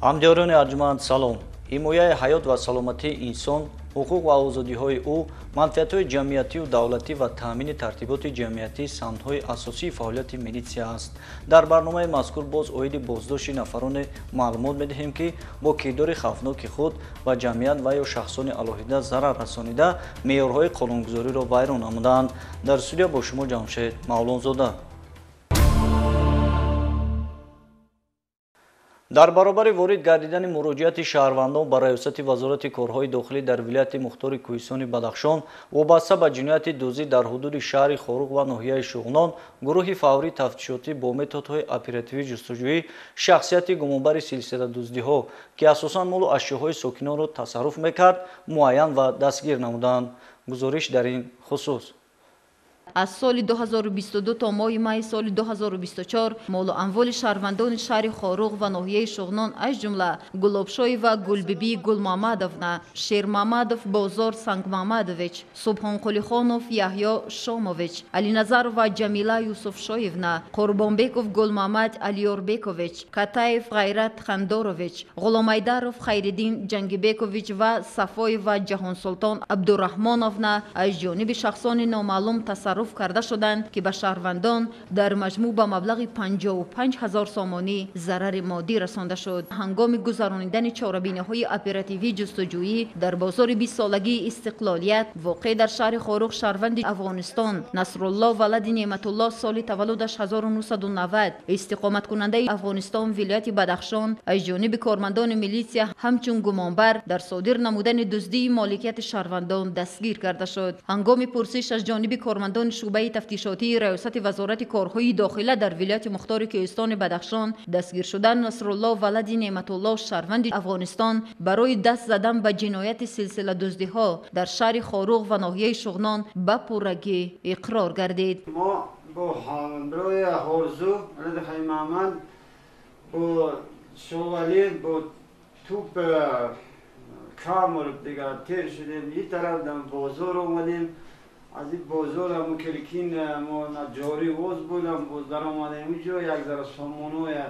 Ҳамдиёрони арҷманд, салом. Ҳимояи ҳаёт ва саломатии инсон, ҳуқуқ ва озодиҳои ӯ, манфиатҳои ҷамъиятию давлатӣ ва таъмини тартиботи ҷамъиятӣ самтҳои асосии фаъолияти милитсия аст. Дар барномаи мазкур боз оиди боздошти нафароне маълумот медиҳем, ки бо кирдори хавфноки худ ба ҷамъият ва ё шахсони алоҳида зарар расонида, меъёрҳои қонунгузориро вайрон намудаанд. Дар студия бо шумо Ҷамшед Мавлонзода. Дар баробари ворид гардидани муроҷиати шаҳрвандон ба раёсати Вазорати корҳои дохилӣ дар вилояти мухтори Кӯҳистони Бадахшон вобаста ба ҷинояти дуздӣ дар ҳудуди шаҳри Хоруғ ва ноҳияи Шуғнон, гурӯҳи фаврии тафтишотӣ бо методҳои оперативӣ ҷустуҷӯӣ шахсияти гумонбари силсиладуздиҳо, ки асосан молу ашёҳои сокинонро тасарруф мекард, муайян ва дастгир намуданд. Гузориш дар ин хусус. Аз соли 2022 то моҳи майи соли 2024 молу амволи шаҳрвандони шаҳри Хоруғ ва ноҳияи Шуғнон, аз ҷумла Гулобшоева Гулбибӣ Гулмамадовна, Шермамадов Бозор Сангмамадович, Субҳонқулихонов Яҳё Шомович, Алиназарова Ҷамила Юсуфшоевна, Қурбонбеков Гулмамад Алиёрбекович, Катаев Ғайрат Хандорович, Ғуломайдаров Хайриддин Ҷангибекович ва Сафоева Ҷаҳонсултон Абдураҳмоновна аз ҷониби шахсони номаълум тасарруф карда шуданд, ки ба шаҳрвандон дар маҷмӯъ ба маблағи 55 ҳазор сомонӣ зарари моддӣ расонда шуд. Ҳангоми гузаронидани чорабиниҳои оперативӣ ҷустуҷӯӣ дар бозори 20-солагии Истиқлолият воқеъ дар шаҳри Хоруғ, шаҳрванди Афғонистон Насрулло валади Неъматулло, соли таваллудаш 1990, истиқоматкунандаи Афғонистон, вилояти Бадахшон, аз ҷониби кормандони милитсия ҳамчун гумонбар дар содир намудани дуздии моликияти шаҳрвандон дастгир карда шуд. Ҳангоми пурсиш аз ҷониби кормандони шӯъбаи тафтишотии раёсати Вазорати корҳои дохила дар вилояти мухтори Кӯҳистони Бадахшон, дастгир шудан Насрулло валади Неъматулло, шаҳрванди Афғонистон, барои даст задан ба ҷинояти силсиладуздиҳо дар шаҳри Хоруғ ва ноҳияи Шуғнон ба пуррагӣ иқрор гардид. Мо бо ҳамроҳи Орзу Муҳаммад, бо Шовалӣ, бо туп камр дигар тер шудем, ин тараф бозор омадем. Аз ин бозор ҳамун келкин мо ҷорӣ воз будам, боз даромадем инҷо, як зара сомоноя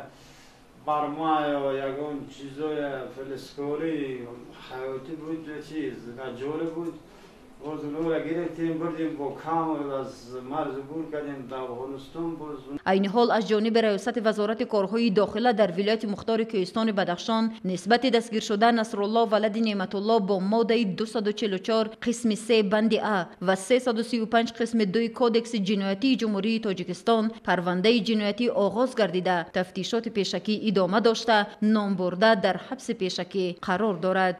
барма ё ягон чизоя филискорӣ ҳаётӣ буд, чиз ҷорӣ буд. Боз онҳоро гирифтем, бурдем бо камр аз марз бур кардем ба Афғонистон. Боз айни ҳол аз ҷониби раёсати Вазорати корҳои дохила дар вилояти мухтори Кӯҳистони Бадахшон нисбати дастгиршуда Насрулло валади Неъматулло бо моддаи 244 қисми 3 банди А ва 335 қисми 2 Кодекси ҷиноятии Ҷумҳурии Тоҷикистон парвандаи ҷиноятӣ оғоз гардида, тафтишоти пешакӣ идома дошта, номбурда дар ҳабси пешакӣ қарор дорад.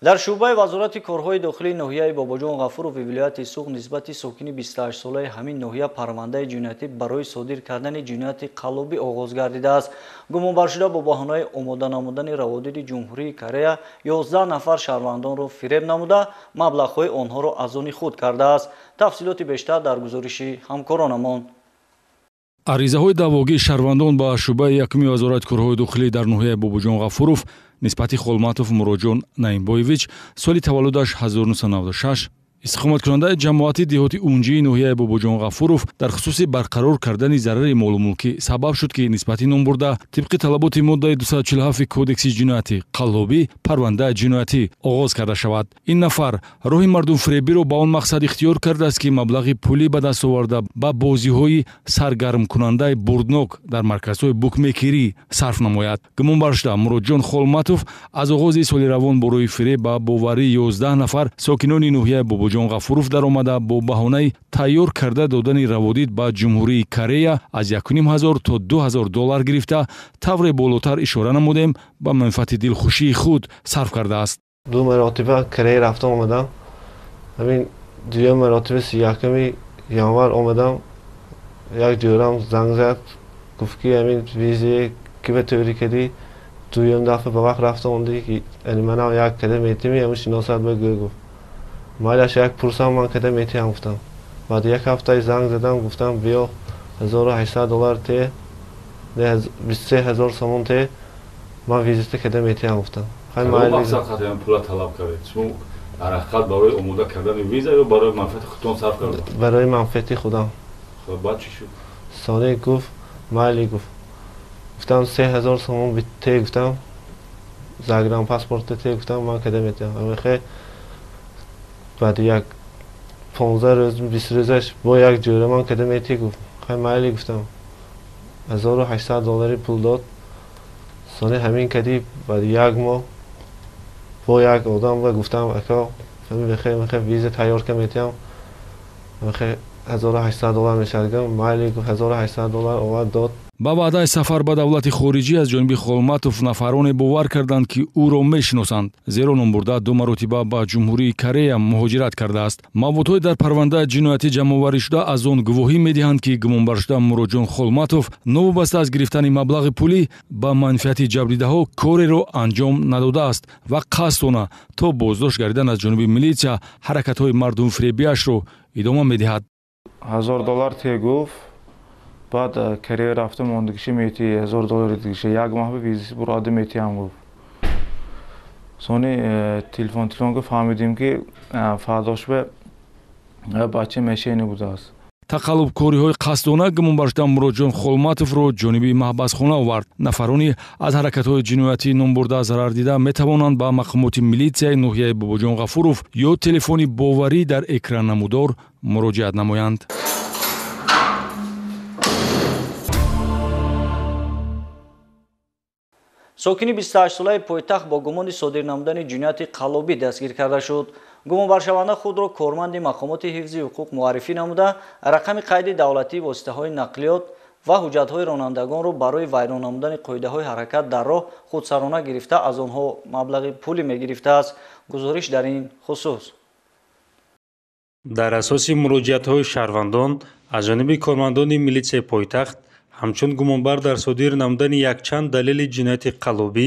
Дар шӯъбаи Вазорати корҳои дохилии ноҳияи Бобоҷон Ғафурови вилояти Суғд нисбати сокини 28-солаи ҳамин ноҳия парвандаи ҷиноятӣ барои содир кардани ҷинояти қаллобӣ оғоз гардидааст. Гумонбаршуда бо баҳонаи омода намудани раводиди Ҷумҳурии Корея 11 нафар шаҳрвандонро фиреб намуда, маблағҳои онҳоро аз они худ кардааст. Тафсилоти бештар дар гузориши ҳамкоронамон. Аризаҳои даъвогии шаҳрвандон ба шӯъбаи якуми Вазорати корҳои дохилӣ дар ноҳияи Бобоҷон Ғафуров нисбати Холматов Муроҷон Наимбоевич, соли таваллудаш 1996, истиқоматкунандаи ҷамоати деҳоти Унҷии ноҳияи Бобоҷон Ғафуров дар хусуси барқарор кардани зарари молумулкӣ сабаб шуд, ки нисбати номбурда тибқи талаботи моддаи 247 Кодекси ҷиноятӣ қаллобӣ парвандаи ҷиноятӣ оғоз карда шавад. Ин нафар роҳи мардумфиребиро ба он мақсад ихтиёр кардааст, ки маблағи пулӣ ба даст оварда ба бозиҳои саргармкунандаи бурднок дар марказҳои букмекерӣ сарф намояд. Гумонбаршуда Муроҷон Холматов аз оғози соли равон бо роҳи фиреб ба боварии 11 нафар сокинони ноҳияи Бобоҷон Ғафуров даромада, бо баҳонаи тайёр карда додани раводид ба Ҷумҳурии Корея аз 1500 то 2000 доллар гирифта, тавре болотар ишора намудем, ба манфиати дилхушии худ сарф кардааст. Ду маротиба Корея рафта омадам. Ҳамин дуюм маротиба 31 январ омадам. Як ҷӯрам занг зад, гуфт, ки ҳамин визае ки ба тӯрӣ кардӣ, дуюм дафъа ба вақт рафта омадӣ, манам як када метими, ҳамин шиносат ба гӯ, гуфт. Майлаш, як пурсам, ман када метиҳам, гуфтам. Баъд як ҳафтаи занг задам, гуфтам, биё, 1800 доллар те, 23 ҳазор сомон те, ман визита када метиҳам, гуфтам. Пула талаб кардед? Шумо дар ҳақиқат барои омода кардани виза ё барои манфиати худтон сарф кардед? Барои манфиати худам. Баъд чӣ шуд? Соне гуфт, майли, гуфт. Гуфтам 3000 сомон те, гуфтам загранпаспорт те, гуфтам ман када метиҳам. Амихе баъди як 15 рӯз 20 рӯзаш бо як ҷӯра ман када метиҳ, гуфт. Хай майли, гуфтам. 1800 доллари пул дод. Сони ҳамин кади баъди як моҳ бо як одам ва гуфтам ака мехе виза тайёр ка метиҳам, мехе 1800 доллар мешавад. Майли, гуфт, 1800 доллар овард дод. Ба ваъдаи сафар ба давлати хориҷӣ аз ҷониби Холматов нафароне бовар карданд, ки ӯро мешиносанд, зеро номбурда ду маротиба ба Ҷумҳурии Корея муҳоҷират кардааст. Маводҳои дар парвандаи ҷиноятӣ ҷамъоварӣшуда аз он гувоҳӣ медиҳанд, ки гумонбаршуда Муроҷон Холматов новобаста аз гирифтани маблағи пулӣ ба манфиати ҷабрдидаҳо кореро анҷом надодааст ва қасдона то боздошт гардидан аз ҷониби милитсия ҳаракатҳои мардумфиребиашро идома медиҳад. 1000 доллар те гуфт, баъд Корея рафта мондагиша мети 1000 доллари дигиша як моҳ ба визис бурода метиҳам гуфт. Сони телефон гуфт, фаҳмидем ки фардош ба бача мешени будааст. Тақаллубкориҳои қасдона гумонбаршуда Муроҷон Холматовро ҷониби маҳбасхона овард. Нафарони аз ҳаракатҳои ҷиноятӣ номбурда зарар дида метавонанд ба мақомоти милитсияи ноҳияи Бобоҷон Ғафуров ё телефони боварӣ дар экраннамудор муроҷиат намоянд. Сокини 28-солаи пойтахт бо гумони содир намудани ҷинояти қаллобӣ дастгир карда шуд. Гумонбаршаванда худро корманди мақомоти ҳифзи ҳуқуқ муаррифӣ намуда, рақами қайди давлатии воситаҳои нақлиёт ва ҳуҷҷатҳои ронандагонро барои вайрон намудани қоидаҳои ҳаракат дар роҳ худсарона гирифта аз онҳо маблағи пулӣ мегирифтааст. Гузориш дар ин хусус. Дар асоси муроҷиатҳои шаҳрвандон аз ҷониби кормандони милитсияи пойтахт ҳамчун гумонбар дар содир намудани якчанд далели ҷинояти қаллобӣ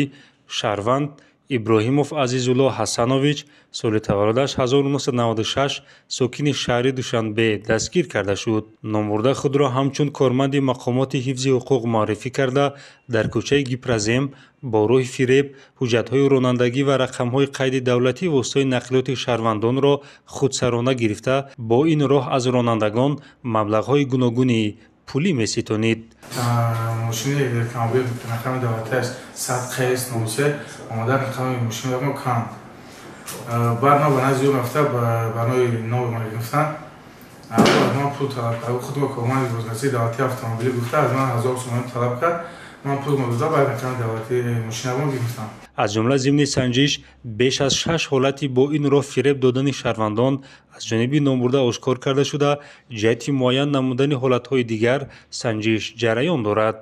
шаҳрванд Иброҳимов Азизулло Ҳасанович, соли таваллудаш 1996, сокини шаҳри Душанбе дастгир карда шуд. Номбурда худро ҳамчун корманди мақомоти ҳифзи ҳуқуқ муаррифӣ карда, дар кӯчаи Гипрозем бо роҳи фиреб ҳуҷҷатҳои ронандагӣ ва рақамҳои қайди давлатии воситаҳои нақлиёти шаҳрвандонро худсарона гирифта, бо ин роҳ аз ронандагон маблағҳои гуногуни пулӣ меситонид. Мошини электромобил рақами давлатиаш 100 ҚС 03 омада рақами мошини мо кам. Баъд ма ба назди ӯ рафта барои нов гирифтан. Аз ман пул талаб кард. Худро корманди бозрасии давлатии автомобилӣ гуфта аз ман 1000 сомонӣ талаб кард. Ман пул дода баъд рақами давлатии мошинамо гирифтам. Аз ҷумла зимни санҷиш беш аз 6 ҳолати бо ин роҳ фиреб додани шаҳрвандон аз ҷониби номбурда ошкор карда шуда, ҷиҳати муайян намудани ҳолатҳои дигар санҷиш ҷараён дорад.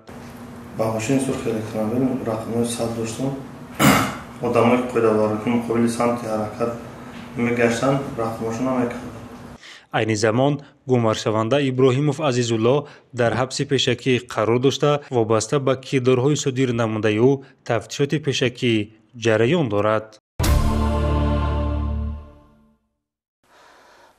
Ба мошини сурхи электромобил рақамҳои 100 доштам. Одамое ки қоидаваракӣ муқобили самти ҳаракат мегаштанд, рақамҳошонро мекарданд. Айни замон гумонбаршаванда Иброҳимов Азизулло дар ҳабси пешакӣ қарор дошта, вобаста ба кирдорҳои содир намудаи ӯ тафтишоти пешакӣ ҷараён дорад.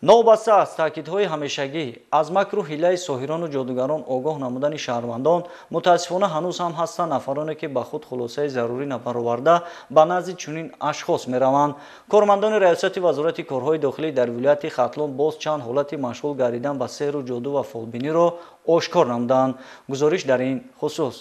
Новобаста аз таъкидҳои ҳамешагӣ аз макру ҳилаи соҳирону ҷодугарон огоҳ намудани шаҳрвандон, мутаассифона ҳанӯз ҳам ҳастанд нафароне, ки ба худ хулосаи зарурӣ набароварда ба назди чунин ашхос мераванд. Кормандони раёсати Вазорати корҳои дохилӣ дар вилояти Хатлон боз чанд ҳолати машғул гардидан ба сеҳру ҷоду ва фолбиниро ошкор намуданд. Гузориш дар ин хусус.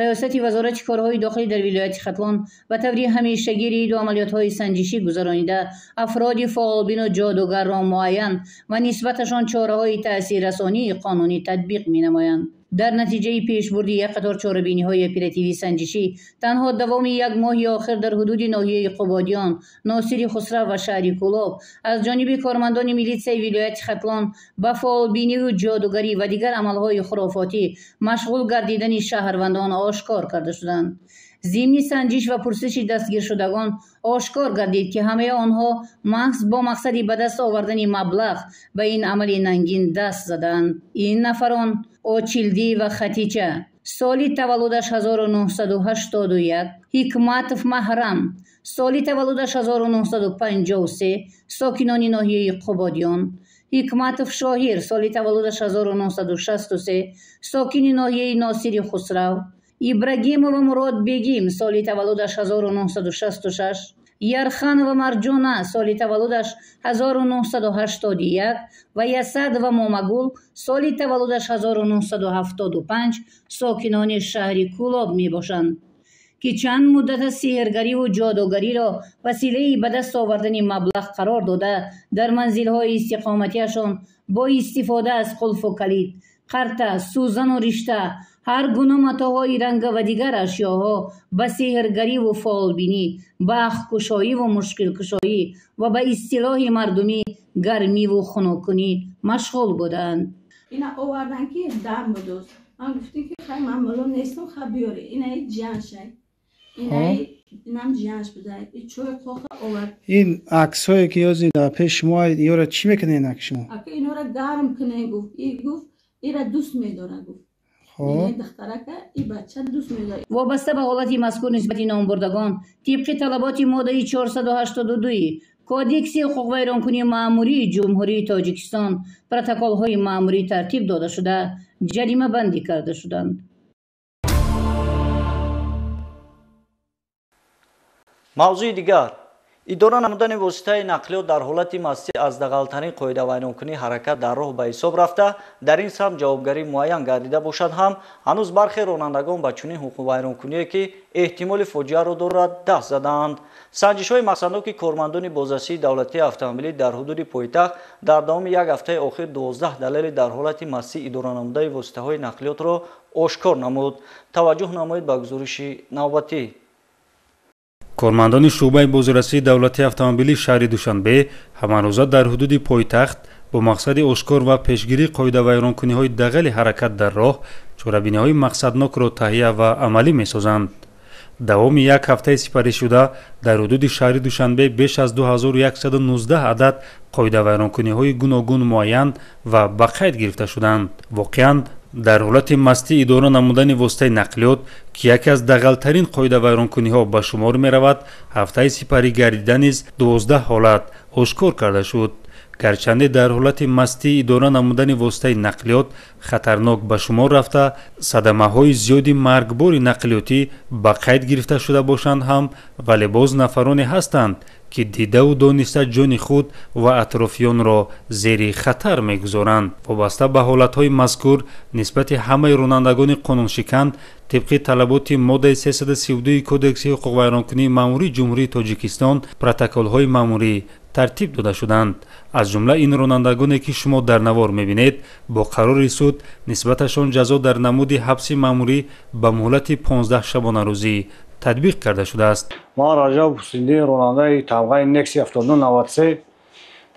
Раёсати Вазорати корҳои дохилӣ дар вилояти Хатлон ба таври ҳамешагӣ рейду амалиётҳои санҷишӣ гузаронида, афроди фоолбину ҷодугарро муайян ва нисбаташон чораҳои таъсиррасонии қонунӣ татбиқ менамоянд. Дар натиҷаи пешбурди як қатор чорабиниҳои оперативии санҷишӣ танҳо давоми як моҳи охир дар ҳудуди ноҳияи Қубодиён, Носири Хусрав ва шаҳри Кӯлоб аз ҷониби кормандони милитсияи вилояти Хатлон ба фоолбиниву ҷодугарӣ ва дигар амалҳои хурофотӣ машғул гардидани шаҳрвандон ошкор карда шуданд. Зимни санҷиш ва пурсиши дастгиршудагон ошкор гардид, ки ҳамаи онҳо маҳз бо мақсади ба даст овардани маблағ ба ин амали нангин даст заданд. Ин нафарон Очилдиева Хатича, соли таваллудаш 1981, Ҳикматов Маҳрам, соли таваллудаш 1953, сокинони ноҳияи Қубодиён, Ҳикматов Шоҳир, соли таваллудаш 1963, сокини ноҳияи Носири Хусрав, Ибрагимова Мурод Бегим, соли таваллудаш 1966, Ярханова Марҷона, соли таваллудаш 1981 ва Ясадова Момагул, соли таваллудаш 1975, сокинони шаҳри Кӯлоб мебошанд, ки чанд муддат аст сеҳргариву ҷодугариро василаи ба даст овардани маблағ қарор дода, дар манзилҳои истиқоматиашон бо истифода аз қулфу калид, қарта, сӯзану ришта, ҳар гуна матоъҳои ранга ва дигар ашёҳо ба сеҳргариву фолбинӣ, ба ахкушоиву мушкилкушоӣ ва ба истилоҳи мардумӣ гармиву хунуккунӣ машғул буданд. Ина овардан ки дам будост. Ман гуфтем ки хай, ман мулло нестам, ха биёре. Инаи ҷияншай. Инаи инам ҷиянш буда. И чой қоқа овард. Ин аксҳое ки ёзи дар пеши шумо, ёра чӣ мекунед ин акс шумо? Ака, инора гарм кунед гуфт. И гуфт, ира дӯст медора гуфт. Духтарака и бача дӯст медорад. Вобаста ба ҳолати мазкур нисбати номбурдагон тибқи талаботи моддаи 482 Кодекси ҳуқуқвайронкунии маъмурии Ҷумҳурии Тоҷикистон протоколҳои маъмурӣ тартиб дода шуда, ҷаримабандӣ карда шуданд. Мавзӯи дигар. Идора намудани воситаи нақлиёт дар ҳолати мастӣ аз дағалтарин қоидавайронкунии ҳаракат дар роҳ ба ҳисоб рафта, дар ин самт ҷавобгарӣ муайян гардида бошад ҳам, ҳанӯз бархе ронандагон ба чунин ҳуқуқвайронкуние, ки эҳтимоли фоҷиаро дорад, даст задаанд. Санҷишҳои мақсадноки кормандони бозрасии давлатии автомобилӣ дар ҳудуди пойтахт дар давоми як ҳафтаи охир 12 далели дар ҳолати мастӣ идора намудаи воситаҳои нақлиётро ошкор намуд. Таваҷҷӯҳ намоед ба гузориши навбатӣ. Кормандони шӯъбаи бозрасии давлатии автомобилии шаҳри Душанбе ҳамарӯза дар ҳудуди пойтахт бо мақсади ошкор ва пешгирии қоидавайронкуниҳои дағали ҳаракат дар роҳ чорабиниҳои мақсаднокро таҳия ва амалӣ месозанд. Давоми як ҳафтаи сипаришуда дар ҳудуди шаҳри Душанбе беш аз 2119 адад қоидавайронкуниҳои гуногун муайян ва ба қайд гирифта шуданд. Воқеан, дар ҳолати мастӣ идора намудани воситаи нақлиёт, ки яке аз дағалтарин қоидавайронкуниҳо ба шумор меравад, ҳафтаи сипарӣ гардида низ 12 ҳолат ошкор карда шуд. Гарчанде дар ҳолати мастӣ идора намудани воситаи нақлиёт хатарнок ба шумор рафта, садамаҳои зиёди маргбори нақлиётӣ ба қайд гирифта шуда бошанд ҳам, вале боз нафароне ҳастанд, ки дидаву дониста ҷони худ ва атрофиёнро зери хатар мегузоранд. Вобаста ба ҳолатҳои мазкур нисбати ҳамаи ронандагони қонуншикан тибқи талаботи моддаи 332 Кодекси ҳуқуқвайронкунии маъмурии Ҷумҳурии Тоҷикистон протоколҳои маъмурӣ тартиб дода шуданд. Аз ҷумла ин ронандагоне, ки шумо дар навор мебинед, бо қарори суд нисбаташон ҷазо дар намуди ҳабси маъмурӣ ба муҳлати 15 шабонарӯзӣ татбиқ карда шудааст. Ман Раҷаб Ҳусайниддин, ронандаи тамғаи Некси 7993,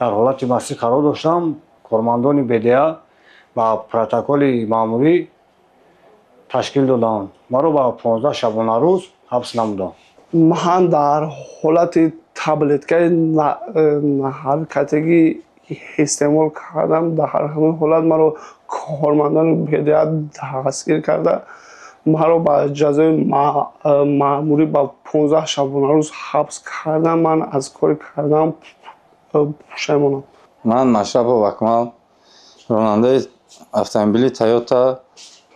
дар ҳолати мастӣ қарор доштам. Кормандони БДА ба протоколи маъмурӣ ташкил доданд. Маро ба 15 шабонарӯз ҳабс намуданд. Ман дар ҳолати таблеткаи ҳаракатагӣ истеъмол кардам. Дар ҳамин ҳолат маро кормандони БДА дастгир карда, маро ба ҷазои маъмурӣ ба 15 шабонарӯз ҳабс кардам. Ман аз кори кардам пушаймонам. Ман Машрапов Акмал, ронандаи автомобили Тойота,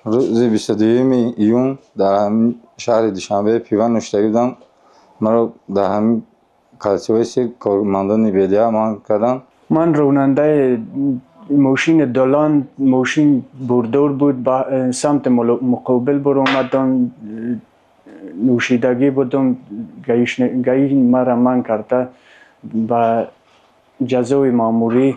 рӯзи 22 июн дар ҳамин шаҳри Душанбе пива нӯшидагӣ будам. Маро дар ҳамин кольцевой сир кормандони БДА манъ карданд. Ман ронандаи мошини Долан, мошин бурдор буд, ба самти муқобил баромадам, нӯшидагӣ будам, гаи мара манъ карда, ба ҷазои маъмурӣ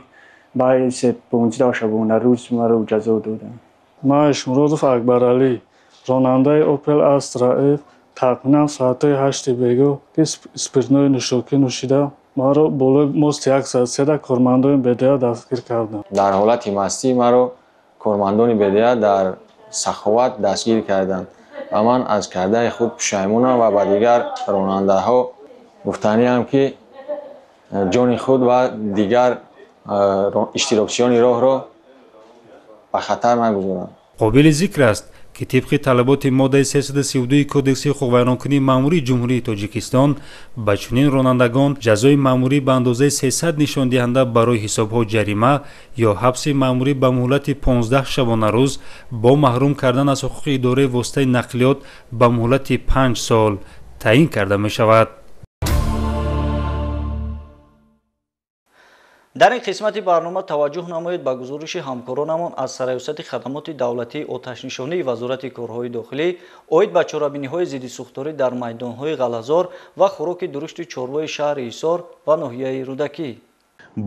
ба ҳайси 15 шабонарӯз маро ҷазо доданд. Ман Ишмуродов Акбаралӣ, ронандаи Опел Астра Ф, тақминан соатҳои 8 бегоҳ ки спиртнои нӯшокӣ нӯшида, маро болои мости 103 кормандони БДА дастгир карданд. Дар ҳолати мастӣ маро кормандони БДА дар Саховат дастгир карданд ва ман аз кардаи худ пушаймонам ва ба дигар ронандаҳо гуфтаниам, ки ҷони худ ва дигар иштирокчиёни роҳро ба хатар нагузоранд. Қобили зикр аст, ки тибқи талаботи моддаи 332 Кодекси ҳуқуқвайронкунии маъмурии Ҷумҳурии Тоҷикистон ба чунин ронандагон ҷазои маъмурӣ ба андозаи 300 нишондиҳанда барои ҳисобҳо ҷарима ё ҳабси маъмурӣ ба муҳлати 15 шабонарӯз бо маҳрум кардан аз ҳуқуқи идораи воситаи нақлиёт ба муҳлати 5 сол таъин карда мешавад. Дар ин қисмати барнома таваҷҷӯҳ намоед ба гузориши ҳамкоронамон аз Сарраёсати хадамоти давлатии оташнишонии Вазорати корҳои дохилӣ оид ба чорабиниҳои зиддисӯхторӣ дар майдонҳои Ғалазор ва хӯроки дурушти чорвои шаҳри Ҳисор ва ноҳияи Рӯдакӣ.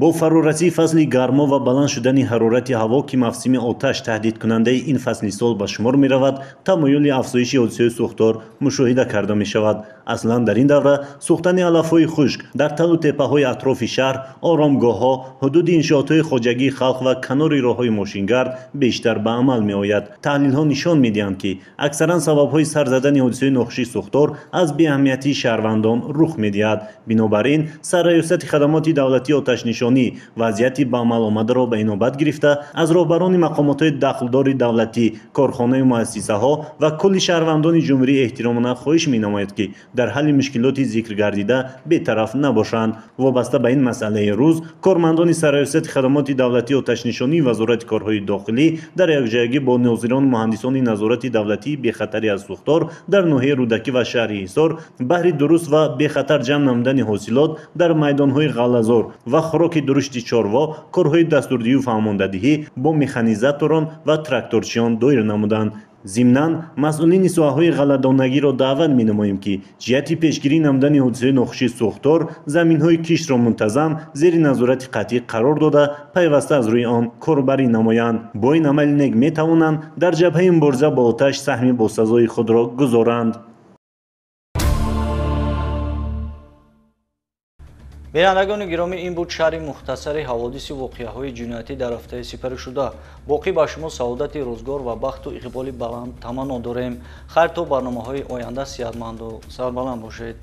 Бо фарорасии фасли гармо ва баланд шудани ҳарорати ҳаво, ки мавсими оташ таҳдидкунандаи ин фасли сол ба шумор меравад, тамоюли афзоиши ҳодисаи сӯхтор мушоҳида карда мешавад. Аслан дар ин давра сӯхтани алафҳои хушк дар талу теппаҳои атрофи шаҳр, оромгоҳҳо, ҳудуди иншоотҳои хоҷагии халқ ва канори роҳҳои мошингард бештар ба амал меояд. Таҳлилҳо нишон медиҳанд, ки аксаран сабабҳои сар задани ҳодисаи нохуши сӯхтор аз беаҳамиятии шаҳрвандон рух медиҳад. Бинобар ин Сарраёсати хадамоти давлатии оташнишонӣ вазъияти ба амал омадаро ба инобат гирифта, аз роҳбарони мақомотҳои дахлдори давлатӣ, корхонаю муассисаҳо ва кулли шаҳрвандони ҷумҳурӣ эҳтиромона хоҳиш менамояд, ки дар ҳалли мушкилоти зикргардида бетараф набошанд. Вобаста ба ин масъалаи рӯз, кормандони Сарраёсати хадамоти давлатии оташнишонии Вазорати корҳои дохилӣ дар якҷоягӣ бо нозирону муҳандисони назорати давлатии бехатарӣ аз сӯхтор дар ноҳияи Рӯдакӣ ва шаҳри Ҳисор баҳри дуруст ва бехатар ҷамъ намудани ҳосилот дар майдонҳои Ғалазор ва хӯроки дурушти чорво корҳои дастурдиҳию фаҳмондадиҳӣ бо механизаторон ва тракторчиён доир намуданд. Зимнан масъулини соҳаҳои ғалладонагиро даъват менамоем, ки ҷиҳати пешгирӣ намудани ҳодисаи нохуши сӯхтор заминҳои киштро мунтазам зери назорати қатъӣ қарор дода, пайваста аз рӯи он корбарӣ намоянд. Бо ин амали нек метавонанд дар ҷабҳаи мубориза бо оташ саҳми босазои худро гузоранд. Бинандагони гиромӣ, ин буд шарҳи мухтасари ҳаводиси воқеаҳои ҷиноятӣ дар ҳафтаи сипаришуда. Боқӣ ба шумо саодати рӯзгор ва бахту иқболи баланд таманно дорем. Хайр, то барномаҳои оянда сиҳатманду сарбаланд бошед.